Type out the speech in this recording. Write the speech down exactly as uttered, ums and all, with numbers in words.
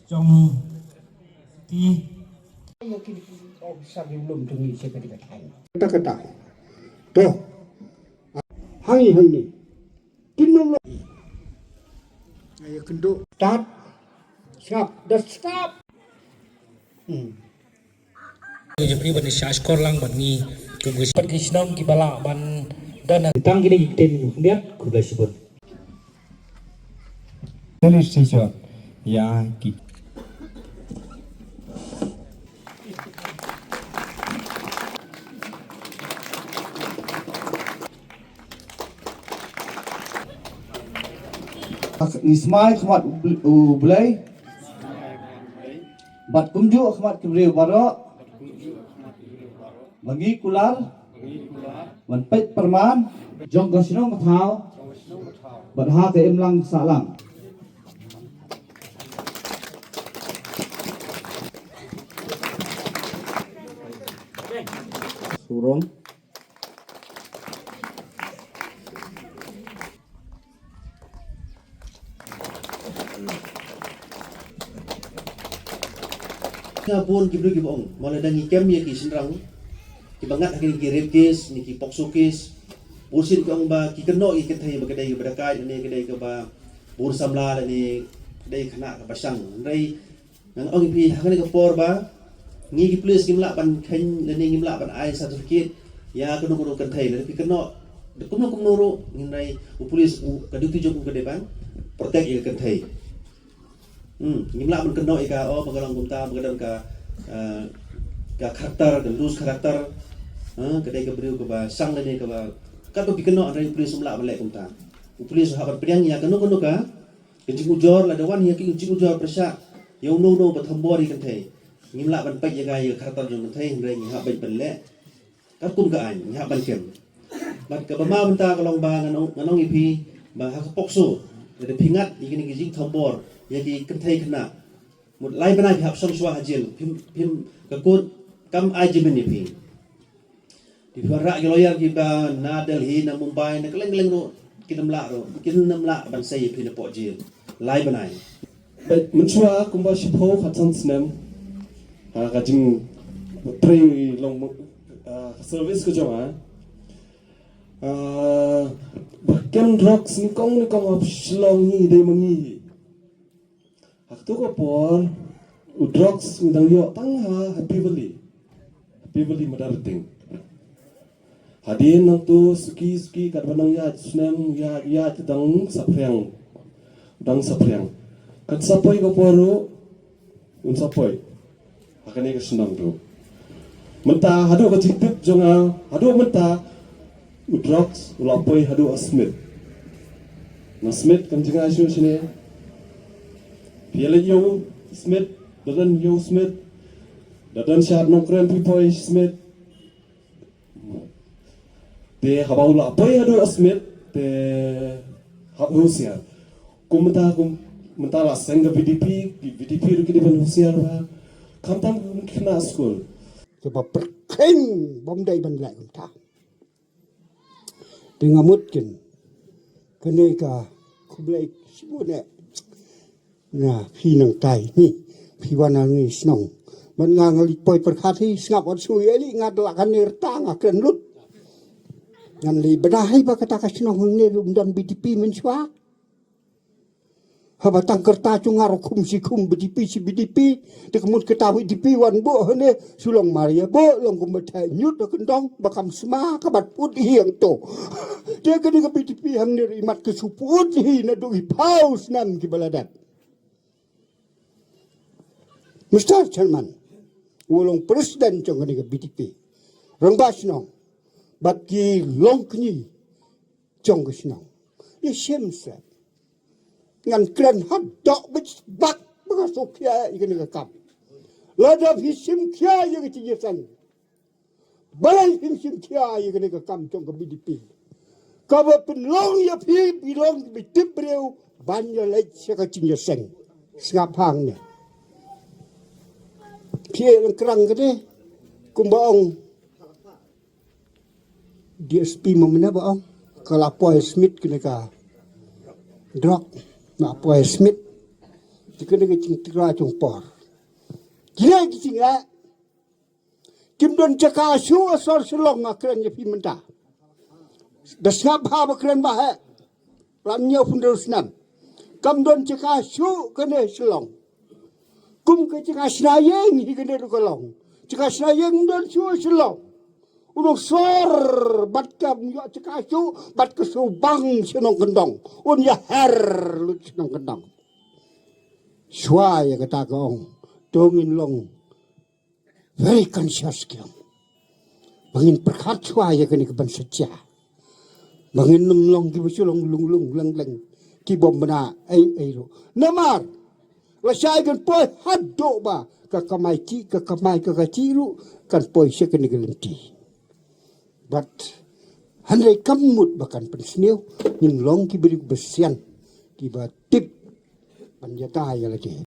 Jong ti. Kata kata. To. Hangi hangi. Kin nong lo. Ayo kendo. Start. Stop. Dah stop. Hmm. Jepri ban sha skor lang ban ngi kum ki pat ki shnong ki bala ban dan tang ki dei ki ten biat. Khublei shibun. Felicitation. Ya ki. Ngi smai khmat u Blei. Bad kumjuh khmat ki briew baroh. Ba ngi kular ban peit pyrman jong ka shnong ka thaw bad ha ka imlang sahlang. Surong. Nga bun ki briew kiba ong, ma lada ngi kem ïa ki shynrang kiba ngat ha kine ki rape case ne ki POCSO case, bun sien ki ong ba ki kynnoh ïa ki kynthei ba ka dei kaba dakaid ne ka dei kaba bun samla ne ka dei khynnah kaba shang. Hynrei nga ong ïa phi, ha kane ka por ba ngi ki police ngim lah ban kheiñ lane ngim lah ban ai certificate ïa kano kano ka kynthei, lada phi kynnoh da kumno kumno ruh, hynrei u police u, ka duty jong u ka dei ban protect ïa ka kynthei. Hmm, ngim lah ban kynnoh ïa ka, oh, ba ka long kumta, ba ka don ka, eh, ka character, ka loose character. Eh, ka dei ka briew kaba shang lane kaba, katba phi kynnoh, hynrei u police um lah ban leh kumta. U police u hap ban pdiang ïa kano kano ka ka jingujor, lada wan ïa ka jingujor pyrshah ïa uno uno ba thombor ïa ka kynthei. Ngim lah ban peit ïa ka, ïa ka character jong ka kynthei, hynrei ngi hap ban pynleh katkum ka aiñ, ngi hap ban kem. Bad kaba ma bynta ka long ba ngan ong, ngan ong ïa phi ba ha ka POCSO, lada phi ngat ïa kine ki jingthombor ïa ki kynthei khynnah, mut lai bnai phi hap shong shuwa ha jel, phim, phim, ka court kam ai jamin ïa phi. Te phi wanrah ki lawyer kiba na Delhi, na Mumbai, na kylleng kylleng ruh, kin ym lah ruh, kin ym lah ban sei ïa phi na pdeng jel lai bnai. Bad mynshuwa kumba shiphew khatsan snem, ha ka jingtrei long, ah, ka service ka jong nga, ah, ba kem drugs nyngkong nyngkong ha Shillong hi dei ma ngi. Ha kato ka por u drugs ngi dang ïoh tang ha Happy Valley. Happy Valley Madarting. Hadien nangto suki suki katba nang ïaid snem ïaid ïaid dang saphriang. Dang saphriang. Kan sa poi ka por ruh un sa poi ha kane ka shnong ruh. Mynta haduh ka jingtip jong nga, haduh mynta u drugs u la poi haduh ha Smit. Na Smit kan jngai shuh shane. Phi ïa leit ïew Smit, da don ïew Smit. Da don shad Nongkrem phi poi Smit. Te haba u la poi haduh ha Smit te hap husiar. Kum mynta, kum mynta la seng ka VDP, VDP ruh ki dei ban husiar bha. Khamtam kum ki khynnah skul. Te ba pyrkhing bym dei ban leh kumta. Te nga mut kin kane ka khublei shibun eh. Na phi nangtai ni phi wan na ni shnong. Man nga nga leit poi pyrkhat hi sngap wat shu ïa li nga da la kan ni rta nga kren lut. Ngan leit bad hi ba kata ka shnong hangne ruh ym don VDP mynshuwa. Haba tang ka rta jong nga ruh khum shi khum VDP shi VDP. Te ka mut kata VDP wan buh hangne shu long mar ïa buh long kumba thait ñiut da kyndong ba kam sma ka bat put hi hangto. Te kane ka VDP hangne ruh i mat ka shu put hi naduh i phew snem kiba la dep. Mister Chairman, u long president jong kane ka VDP, rangbah shnong, bad ki longkñi jong ka shnong. Ïa shem se. Ngan kren haduh bit bak ba nga shu khia ïa kane ka kam. Lada phi shim khia ïa ka jingïaseng, balei phim shim khia ïa kane ka kam jong ka VDP? Kaba pynlong ïa phi, phi long kiba tip briew ban ïa leit sha ka jingïaseng. Sngap hangne. Phi ïa lang krang kane kumba ong DSP ma mynne ba ong ka la poi Smit kane ka drok, la poi Smit. Te kane ka jingtyrwa jong por. Kine ki jingeh. Kim don jaka shuh ha sor Shillong, nga kren ïa phi mynta. Da sngap bha ba kren bha heh. Lam ñiew pynriew snem. Kam don jaka shuh kane Shillong. Kum ka jaka shna ïing hi kane ruh ka long. Jaka shna ïing ym don shuh Shillong. U nong sor bad kam ïoh jaka shuh bad ka shu bang sha nongkyndong. Un ïa her lut sha nongkyndong. Shuwa ïa kata ka ong. To ngin long very conscious ki ong. Ba ngin pyrkhat shuwa ïa kane ka ban sa jia. Ba ngin nym long kiba shu long lung lung leng leng. Ki bym bna ei ei ruh. Namar lashai kan poi haduh ba ka kamai chi, ka kamai ka ka chi ruh kan poi sha kane ka lynti. Bad hynrei kam mut ba kan pynsniew, ngin long ki briew ba sian, kiba tip ban ïada ïa lade.